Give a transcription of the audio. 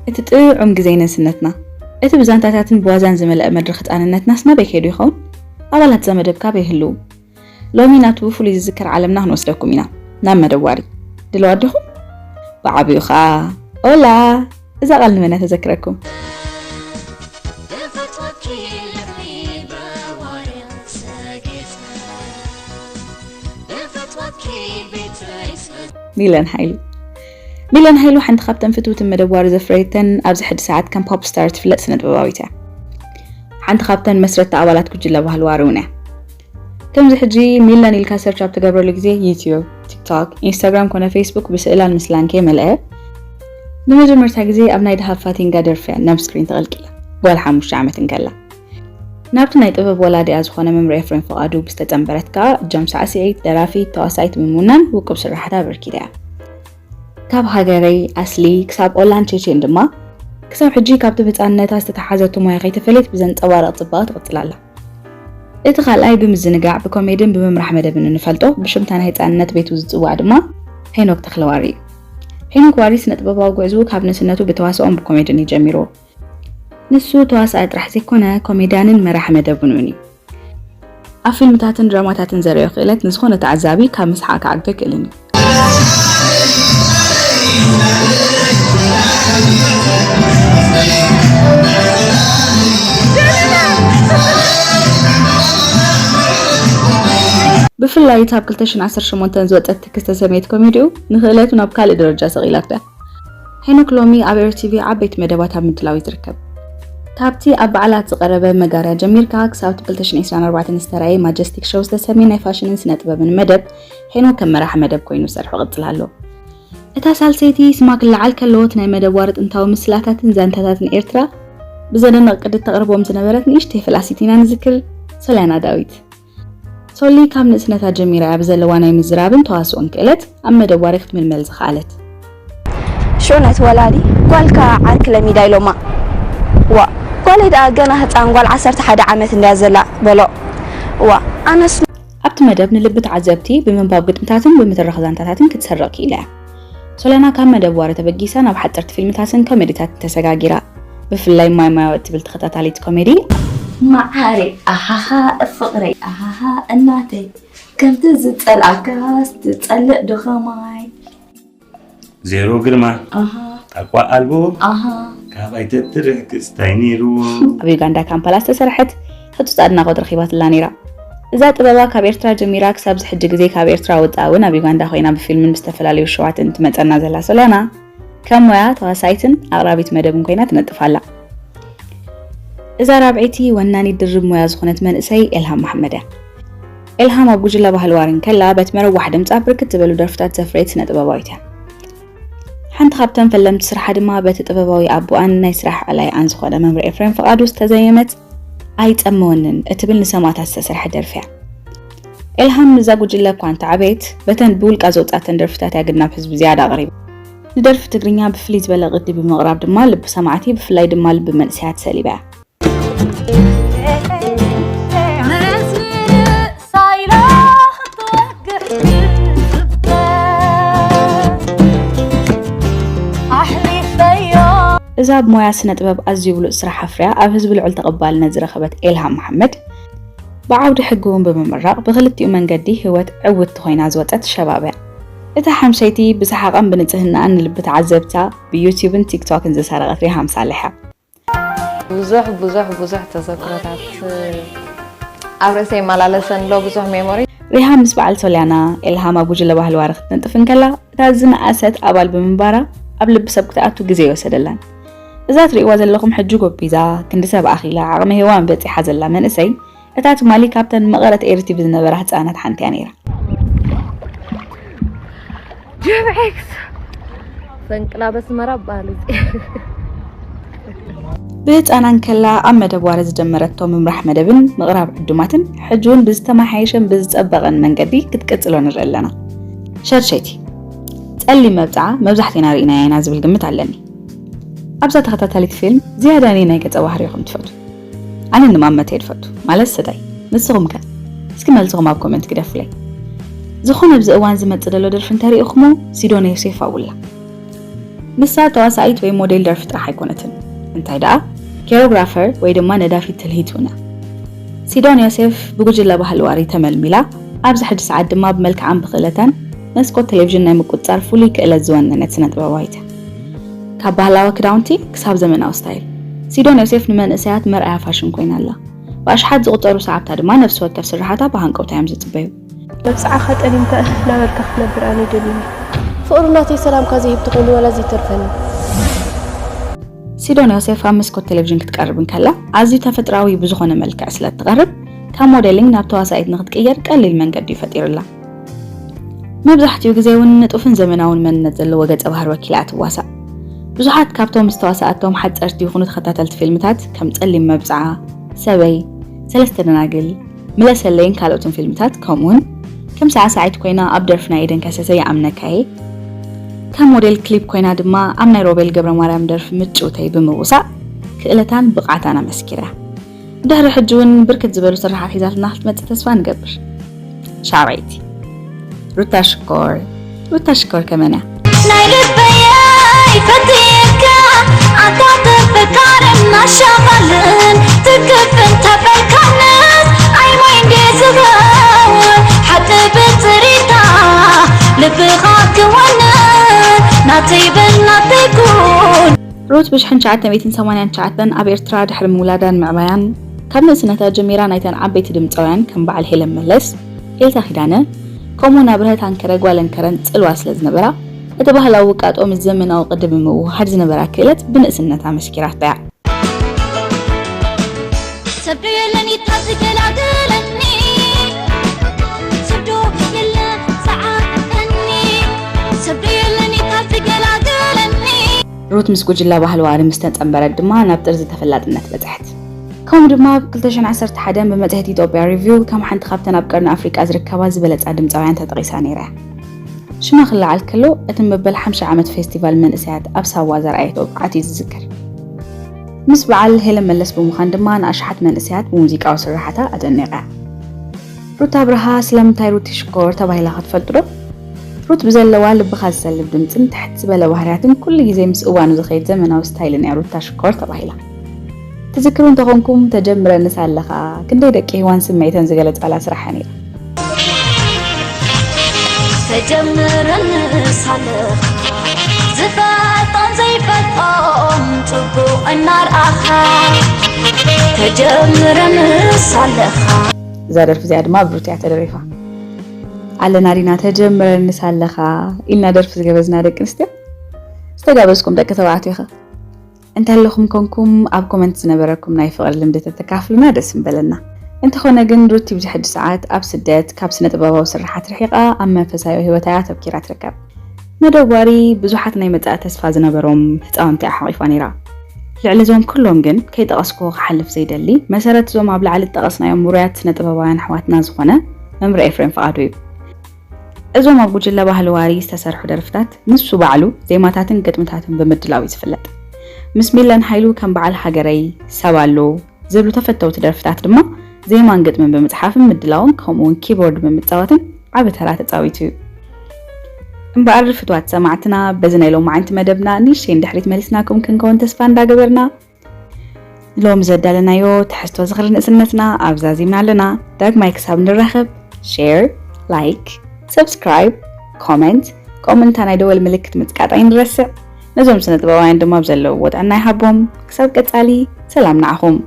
እቲ ጥዑም ግዜ ንእስነትና፣ እቲ ብዛንታታትን ብዋዛን ዝመልአ መድረኽ ህጻንነትናስ ናበይ ከይዱ ይኸውን? ኣባላት እዛ መደብ ካበይ ይህልዉ? ሎሚ ናብቲ ብፍሉይ ዝዝከር ዓለምና ክንወስደኩም ኢና፣ ናብ መደብ ዋሪ። ድልዋት ዲኹም? ብዓቢኡ ኸኣ፣ ኦላ! እዛ ቃል ንመን እያ ተዘክረኩም? ሚለን ሃይሉ። ሚለን ሃይሉ ሓንቲ ካብተን ፍትውቲ መደብ ዋሪ ዘፍረየተን ኣብዚ ሕጂ ሰዓት ከም ፖፕ ስታር ትፍለጥ ስነ ጥበባዊት እያ። ሓንቲ ካብተን መስረቲ ኣባላት ጉጅለ ባህሊ ዋሪ እውን እያ። ከምዚ ሕጂ ሚለን ኢልካ ሰርች ኣብ ትገብረሉ ግዜ ዩትዩብ፣ ቲክቶክ፣ ኢንስታግራም ኮነ ፌስቡክ ብስእላን ምስላን ከይመልአ ንመጀመርታ ግዜ ኣብ ናይ ደሃብ ፋቲንጋ ደርፊ እያ ናብ ስክሪን ተቐልቂላ ጓል ሓሙሽተ ዓመት እንከላ። ናብቲ ናይ ጥበብ ወላዲኣ ዝኾነ መምህር ኤፍሬም ፍቓዱ ብዝተጸንበረት ከኣ ጃም ሳዕስዒት፣ ደራፊት፣ ተዋሳኢት ብምውናን ውቁብ ስራሓት ኣበርኪታ እያ። ካብ ሃገረይ ኣስሊ ክሳብ ኦላን ቼቼን ድማ ክሳብ ሕጂ ካብቲ ብህጻንነታ ዝተተሓዘቶ ሞያ ከይተፈለየት ብዘንጸባርቕ ጽባቐ ትቕጽል ኣላ። እቲ ካልኣይ ብምዝንጋዕ ብኮሜድን ብምምራሕ መደብን እንፈልጦ ብሽምታ ናይ ህጻንነት ቤቱ ዝጽዋዕ ድማ ሄኖክ ተኽለዋሪ እዩ። ሄኖክ ዋሪ ስነ ጥበባዊ ጉዕዝኡ ካብ ንእስነቱ ብተዋስኦን ብኮሜድን እዩ ጀሚርዎ። ንሱ ተዋሳኣይ ጥራሕ ዘይኮነ ኮሜድያንን መራሒ መደብ እውን እዩ። ኣብ ፊልምታትን ድራማታትን ዘርእዮ ክእለት ንዝኾነ ተዓዛቢ ካብ ምስሓቕ ክዓግቶ ኣይክእልን እዩ። ብፍላይ እታ ኣብ ክልተ ሽሕን ዓሰርተ ሸሞንተን ዝወጸት ትክ ዝተሰመየት ኮሜዲኡ ንክእለቱ ናብ ካልእ ደረጃ ሰቒላቶ እያ። ሄኖክ ሎሚ ኣብ ኤሪ ቲቪ ዓበይቲ መደባት ኣብ ምድላው እዩ ዝርከብ። ካብቲ ኣብ በዓላት ዝቐረበ መጋርያ ጀሚርካ ክሳብ ክልተ ሽሕን ዕስራን ኣርባዕተን ዝተራእየ ማጀስቲክ ሾው ዝተሰምየ ናይ ፋሽንን ስነ ጥበብን መደብ ሄኖክ ከም መራሒ መደብ ኮይኑ ሰርሑ ይቕጽል ኣሎ። እታ ሳልሰይቲ ስማ ክለዓል ከሎ እቲ ናይ መደብ ዋሪ ጥንታዊ ምስላታትን ዛንታታትን ኤርትራ ብዘደንቕ ቅዲ ተቕርቦም ዝነበረት ንእሽተይ ፈላሲት ኢና ንዝክር፣ ሶልያና ዳዊት። ሶሊ ካብ ንእስነታ ጀሚራ እያ ብዘለዋ ናይ ምዝራብን ተዋስኦን ክእለት ኣብ መደብ ዋሪ ክትምልመል ዝኸኣለት። ሽዑ ነቲ ወላዲ ጓልካ ዓርኪ ለሚዳ ኢሎማ። ዋእ ጓለይ ደኣ ገና ህጻን ጓል ዓሰርተ ሓደ ዓመት እንድያ ዘላ በሎ። ዋእ ኣነስ። ኣብቲ መደብ ንልቢ ተዓዘብቲ ብምንባብ ግጥምታትን ብምትራኽ ዛንታታትን ክትሰርቕ ክኢላ እያ። ሶልያና ካብ መደብ ዋሪ ተበጊሳ ናብ ሓጸርቲ ፊልምታትን ኮሜዲታትን ተሰጋጊራ። ብፍላይ ማይ ማያወት ትብል ተኸታታሊት ኮሜዲ። መዓረይ ኣሃሃ ፍቕረይ ኣሃሃ እናተይ ከምቲ ዝጸልኣካስ ትጸልእ ዶ ከማይ። ዜሮ ግርማ ኣሃ ጣቋ ኣልቦ ኣሃ ካባይ ተትርሕ ክስታይ ነይርዎ። ኣብ ዩጋንዳ ካምፓላ ዝተሰርሐት ህጹጽ ኣድናቖት ረኺባትላ ነይራ። እዛ ጥበባ ካብ ኤርትራ ጀሚራ ክሳብ ዝሕጂ ግዜ ካብ ኤርትራ ወጻኢ እውን ኣብ ዩጋንዳ ኮይና ብፊልምን ብዝተፈላለዩ ሸዋትን ትመጸና ዘላ ሶልያና፣ ከም ሞያ ተዋሳኢትን ኣቕራቢት መደብን ኮይና ትነጥፍ ኣላ። እዛ ራብዐይቲ ወናኒት ድርብ ሞያ ዝኾነት መንእሰይ ኤልሃም መሓመድ እያ። ኤልሃም ኣብ ጉጅለ ባህሊ ዋሪ እንከላ በቲ መረዋሕ ድምጻ ብርክት ዝበሉ ደርፍታት ዘፍረየት ስነ ጥበባዊት እያ። ሓንቲ ካብተን ፈለምቲ ስርሓ ድማ በቲ ጥበባዊ ኣቦኣን ናይ ስራሕ ኣላይኣን ዝኾነ መምህር ኤፍሬም ፍቓዱ ዝተዘየመት ኣይጸመወንን እትብል ንሰማእታት ዝተሰርሐት ደርፊ እያ። ኤልሃም ንዛ ጉጅለ እኳ እንተዓበየት፣ በተን ብውልቃ ዘውጻተን ደርፍታት እያ ግን ናብ ህዝቢ ዝያዳ ኣቕሪባ። ንደርፊ ትግርኛ ብፍልይ ዝበለ ቅዲ ብምቕራብ ድማ ልቢ ሰማዕቲ ብፍላይ ድማ ልቢ መንእሰያት ሰሊባ እያ። እዛ ኣብ ሞያ ስነ ጥበብ ኣዝዩ ብሉጽ ስራሕ ኣፍርያ ኣብ ህዝቢ ልዑል ተቐባልነት ዝረኸበት ኤልሃም መሓመድ፣ ብዓውዲ ሕጊ እውን ብምምራቕ ብኽልቲኡ መንገዲ ህይወት ዕውትቲ ኮይና ዝወጸት ሸባብ እያ። እታ ሓምሸይቲ ብሰሓቓን ብንጽህናኣን ንልቢ ተዓዘብታ ብዩትዩብን ቲክቶክን ዝሰረቐት ሪሃም ሳልሕ እያ። ብዙሕ ብዙሕ ብዙሕ ተዘክሮታት ኣብ ርእሰይ ይመላለስ ኣሎ፣ ብዙሕ ሜሞሪ። ሪሃም ምስ በዓል ሶልያና፣ ኤልሃም ኣብ ጉጅለ ባህሊ ዋሪ ክትነጥፍ እንከላ፣ እታ ዝነኣሰት ኣባል ብምንባራ ኣብ ልቢ ሰብ ክትኣቱ ግዜ ኣይወሰደላን። እዛ ትርእይዋ ዘለኹም ሕጂ ጎቢዛ፣ ክንዲ ሰብ ኣኺላ፣ ዓቕሚ ሄዋን በጺሓ ዘላ መንእሰይ፣ እታ ትማሊ ካብተን መቐረት ኤሪ ቲቪ ዝነበራ ህጻናት ሓንቲ እያ ነይራ። ጀምዔክስ ፈንቅላ በስመራ በሃል እዚ። ብህጻና እንከላ ኣብ መደብ ዋሪ ዝጀመረቶ ምምራሕ መደብን ምቕራብ ዕዱማትን፣ ሕጂ እውን ብዝተመሓየሸን ብዝጸበቐን መንገዲ ክትቅጽሎ ንርኢ ኣለና። ሸድሸይቲ፣ ጸሊም መብጽዓ መብዛሕቴና ርኢናያ ኢና ዝብል ግምት ኣለኒ። ኣብዛ ተኸታታሊት ፊልም ዝያዳ ነየናይ ገጸ ባህሪ ኢኹም ትፈትዉ? ኣነ ንማመተይ ድፈቱ ማለት ስዳይ። ንስኹም ከ? እስኪ መልስኹም ኣብ ኮመንት ግደፉለይ። ዝኾነ ኣብዚ እዋን ዝመጽእ ዘሎ ደርፊ እንተሪኢኹሞ ሲዶነ ዮሴፍ ኣውላ። ንሳ ተዋሳኢት ወይ ሞዴል ደርፊ ጥራሕ ኣይኮነትን፣ እንታይ ደኣ ኮሪዮግራፈር ወይ ድማ ነዳፊት ትልሂት እውን እያ። ሲዶን ዮሴፍ ብጉጅለ ባህሊ ዋሪ ተመልሚላ፣ ኣብዚ ሕጂ ሰዓት ድማ ብመልክዓን ብክእለታን መስኮት ቴሌቪዥን ናይ ምቁጽጻር ፍሉይ ክእለት ዝወነነት ስነ ጥበባዊት እያ። ካብ ባህላዊ ክዳውንቲ ክሳብ ዘመናዊ ስታይል፣ ሲዶን ዮሴፍ ንመንእሰያት መርኣያ ፋሽን ኮይና ኣላ። ብኣሽሓት ዝቑጸሩ ሰዓብታ ድማ ነፍሲ ወከፍ ስርሓታ ብሃንቀውታ እዮም ዝጽበዩ። መብጽዓኻ ጠሊምካ እህ እናበልካ ክትነብር ኣነ ይደልየኒ። ፍቕሪ ናተይ ሰላምካ ዘይህብ ተኾይኑ ዋላ ዘይተርፈኒ። ሲዶን ዮሴፍ ኣብ መስኮት ቴሌቪዥን ክትቀርብ እንከላ ኣዝዩ ተፈጥራዊ ብዝኾነ መልክዕ ስለ እትቐርብ ካብ ሞዴሊንግ ናብ ተዋሳኢት ንክትቅየር ቀሊል መንገዲ እዩ ፈጢሩላ። መብዛሕትኡ ግዜ እውን ንጡፍን ዘመናውን መንነት ዘለዎ ገጸ ባህሪ ወኪላ እያ ትዋሳእ። ብዙሓት ካብቶም ዝተዋሳኣቶም ሓጸርቲ ይኹኑ ተኸታተልቲ ፊልምታት ከም ጸሊም መብጽዓ፣ ሰበይ፣ ሰለስተ ደናግል፣ ምለሰለይን ካልኦትን ፊልምታት ከምኡውን ከም ሳዕሳዒት ኮይና ኣብ ደርፊ ናይ ኤደን ከሰሰ ይኣምነካየ ከም ሞዴል ክሊፕ ኮይና ድማ ኣብ ናይ ሮቤል ገብረ ማርያም ደርፊ ምጭውተይ ብምውሳእ ክእለታን ብቕዓታን ኣመስኪራ። ድሕሪ ሕጂ እውን ብርክት ዝበሉ ስርሓት ሒዛትና ክትመጽእ ተስፋ ንገብር። ሻረይቲ ሩታ ሽኮር ሩታ ሽኮር ከመን እያ? ናይ ልበይ ፈትየካ ኣታ ተፈቃርን ኣሻቓልን ትክፍን ተበልካነት ኣይሞይ እንዴ ዝኸውን ሓቂ ብፅሪታ ልብኻ ክወንን ናተይ በል ናተይ ኩን። ሩት ብሽሕን ትሽዓተ ሚእትን ሰማንያን ትሽዓተን ኣብ ኤርትራ ድሕሪ ምውላዳን ምዕባያን ካብ ንእስነታ ጀሚራ ናይተን ዓበይቲ ድምፃውያን ከም በዓል ሄለን መለስ፣ ኤልሳ ኪዳነ፣ ከምኡውን ኣብርሀት ኣንከረ ጓለን ከረን ጽልዋ ስለ ዝነበራ እቲ ባህላዊ ውቃጦ ምስ ዘመናዊ ቅዲ ብምውህሃድ ዝነበራ ክእለት ብንእስነታ መስኪራታ እያ። ሰብ ዶ የለን ኢታ ዝገላግለኒ ሰብ ዶ የለ ዝዓርፈኒ ሰብ ዶ የለን ኢታ ዝገላግለኒ ሩት ምስ ጉጅለ ባህሊ ዋሪ ምስ ተጸንበረት ድማ ናብ ጥርዚ ተፈላጥነት በጽሐት። ከምኡ ድማ ኣብ ክልተ ሽሕን ዓሰርተ ሓደን ብመጽሔት ኢትዮጵያ ሪቪው ከም ሓንቲ ካብተን ኣብ ቀርኒ ኣፍሪቃ ዝርከባ ዝበለጻ ድምጻውያን ተጠቒሳ ነይራ እያ። ሽማ ክለዓል ከሎ እቲ መበል ሓምሳ ዓመት ፌስቲቫል መንእሰያት ኣብ ሳዋ ዘርኣየቶ ብቕዓት እዩ ዝዝከር። ምስ በዓል ሄለን መለስ ብምዃን ድማ ንኣሽሓት መንእሰያት ብሙዚቃዊ ስርሓታ ኣደኒቓ። ሩት ኣብርሃ ስለምንታይ ሩቲ ሽኮር ተባሂላ ክትፈልጡ ዶ? ሩት ብዘለዋ ልብኻ ዝሰልብ ድምፅን ትሕት ዝበለ ባህርያትን ኩሉ ግዜ ምስ እዋኑ ዝኸይድ ዘመናዊ ስታይልን እያ ሩታ ሽኮር ተባሂላ። ትዝክሩ እንተኾንኩም ተጀምረንስ ኣለኻ ክንደይ ደቂ ሄዋን ስምዒተን ዝገለፃላ ስራሓ ነይራ። ተጀምረንስ ኣለኻ ዝፈልጦን ዘይፈልጦን ጽቡቕ እናርኣኻ ተጀምረንስ ኣለኻ እዛ ደርፊ እዚኣ ድማ ብሩት እያ ተደሪፋ። ኣለና ዲና ተጀምረንስ ኣለኻ ኢልና ደርፊ ዝገበዝና ደቂ ኣንስትዮ ዝተጋበዝኩም ደቂ ተባዕትዮ ኸ እንታይ ኣለኹም ኮንኩም ኣብ ኮመንት ዝነበረኩም ናይ ፍቕሪ ልምዲ ተተካፍሉና ደስ ምበለና። እንተኾነ ግን ሩቲ ብዚ ሕጂ ሰዓት ኣብ ስደት ካብ ስነ ጥበባዊ ስርሓት ርሒቓ ኣብ መንፈሳዊ ህይወታ እያ ኣተኪራ ትርከብ። መደብ ዋሪ ብዙሓት ናይ መጻኢ ተስፋ ዝነበሮም ህፃውንቲ እያ ሓቒፋ ነይራ። ልዕሊ እዞም ኩሎም ግን ከይጠቐስኩ ክሓልፍ ዘይደሊ መሰረት እዞም ኣብ ላዕሊ ዝጠቐስናዮም ውሩያት ስነ ጥበባውያን ኣሕዋትና ዝኾነ መምህር ኤፍሬም ፍቓዱ እዩ። እዞም ኣብ ጉጅለ ባህሊ ዋሪ ዝተሰርሑ ደርፍታት ንሱ ባዕሉ ዜማታትን ግጥምታትን ብምድላው እዩ ዝፍለጥ። ምስ ሚለን ሃይሉ ከም በዓል ሃገረይ፣ ሰብ ኣሎ ዝብሉ ተፈተውቲ ደርፍታት ድማ ዜማን ግጥምን ብምፅሓፍን ምድላውን ከምኡውን ኪቦርድ ብምፅዋትን ዓቢ ተራ ተፃዊቱ እዩ። እምበኣር ፍትዋት ሰማዕትና በዚ ናይ ሎማዓንቲ መደብና ንእሽተይ ንድሕሪት መሊስናኩም ክንከውን ተስፋ እንዳገበርና ሎሚ ዘዳለናዮ ትሕዝቶ ዝኽሪ ንእስነትና ኣብዛዚምና ኣለና። ዳግማይ ክሳብ ንራኸብ ሼር፣ ላይክ፣ ሰብስክራይብ፣ ኮመንት ከምኡ እንታይ ናይ ደወል ምልክት ምጽቃጥ ኣይንረስዕ። ነዞም ስነ ጥበባውያን ድማ ብዘለውዎ ጥዕና ይሃቦም። ክሳብ ቀጻሊ ሰላም ንዓኹም።